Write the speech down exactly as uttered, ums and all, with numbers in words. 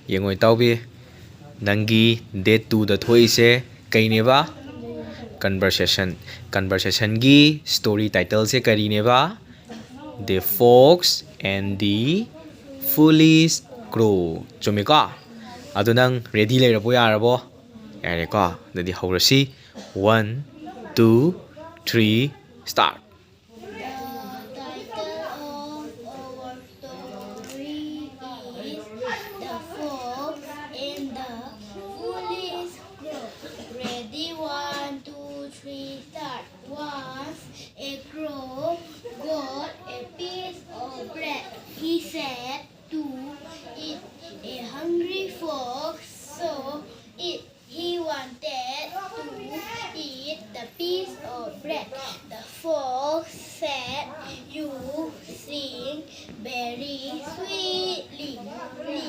ꯌꯦꯡꯉꯣ ꯏꯇꯥꯎꯕꯤ, ꯅꯪꯒꯤ ꯗꯦꯠ ꯇꯨꯗ ꯊꯣꯛꯏꯁꯦ ꯀꯩꯅꯦꯕ? Conversation꯫ Conversationꯒꯤ story titleꯁꯦ ꯀꯔꯤꯅꯦꯕ? The Fox and the Foolish Crow꯫ ꯆꯨꯝꯃꯤꯀꯣ? ꯑꯗꯨ ꯅꯪ ready ꯂꯩꯔꯕꯣ? ꯌꯥꯔꯕꯣ? ꯌꯥꯔꯦꯀꯣ? ꯑꯗꯨꯗꯤ ꯍꯧꯔꯁꯤ꯫ One, two, three, start꯫